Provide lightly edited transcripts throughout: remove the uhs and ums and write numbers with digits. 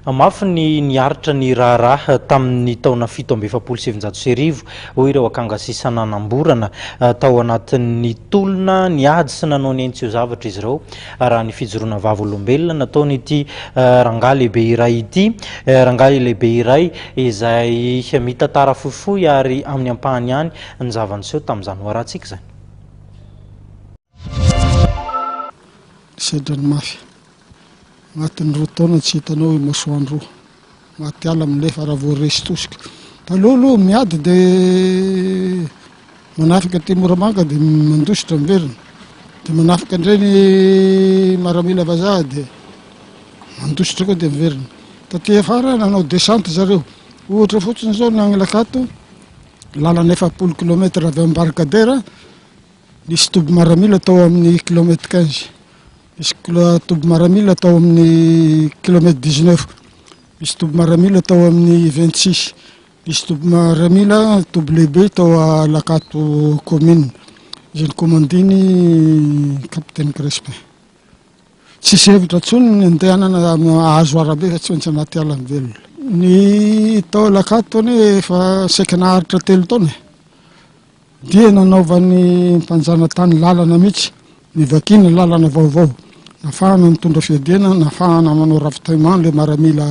Mafy ny niaritra ny raharaha tamin'ny taona 1947, hoy ireo akanga sisa nanamborana tao anatin'ny tolona niady sy nanao ny ainy tsy ho zavatra izy ireo, raha ny fijoroana vavolombelona nataon'ity rangahy lehibe iray ity, rangahy lehibe iray izay mitantara fohifohy ary amin'ny ampahany ihany ny zava-niseho tamin'izany hoarahantsika izany. Sedra ny mafy. Agnatin'ny roa taona tsy hitanao io masoandro io. Maty ala milefa raha vao resy tosika. Taloha aloha miady dia manafika aty Moramanga dia mandositra miverina. Dia manafika indray ny maramila vazaha dia mandositra koa dia miverina. Taty afara nanao descente zareo. Ohatra fotsiny izao ny Anglakato, lalana 40 kilomètre avy Embarcadère, nisy toby maramila tao amin'ny kilomètre 15. Misy toby maramila tao amin'ny kilomètre 19, misy toby maramila tao amin'ny 26, misy toby maramila, toby lehibe tao Alakato commune, izay nikomandiny capitaine Crespin. Tsisy hevitra intsony ny andehanana hahazo arabe fa tsy maintsy anaty ala mivelona. Ny tao Alakato anie efa saika naharitra telo taona e. Dia nanaovan'ny mpanjanatany lalana mihitsy, nivakiana lalana vaovao, nafahana nitondra fiadiana, nafahana manao ravitaillement le maramila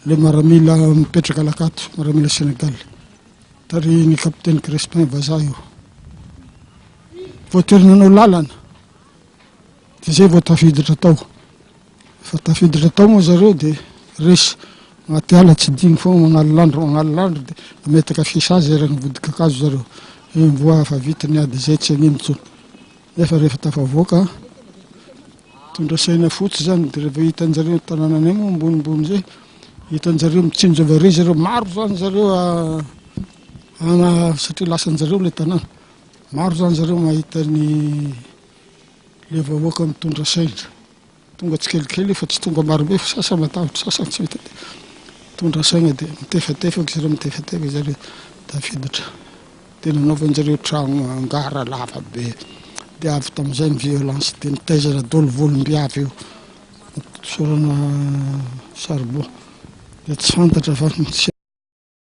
le maramila mipetraka Alakato, maramila Sénégal, tarihin'ny capitaine Crespin vazaha io. Voatery nanao lalana, dia zay vao tafiditra tao. Efa tafiditra tao moa zareo dia resy. Anaty ala tsy digny foagna magnalina andro magnalina andro dia nametaka fisazy eran'ny vodi-kakazo zareo. Eny voa efa vita ny ady izay tsy hagnino intsony. Nefa rehefa tafavoaka mitondra saina fotsy zany dia rehefa hitan-jareo tanànanay moa ambonimbony zay, hitan-jareo mitsinjo avy ary zareo, maro zany zareo ana satria lasan-jareo le tanàna. Maro zany zareo mahita ny le vahoaka mitondra saina. Tonga tsikelikely fa tsy tonga marobe fa sasany matahotra sasany tsy mety mitondra saina dia mitefatefaka zareo mitefatefaka zareo tafiditra dia nanaovan-jareo trano angara lava be dia avy tamin'izay ny violence dia nitaizana daholo volom-biavy io nosorana charbon dia tsy fantatra fa tsy.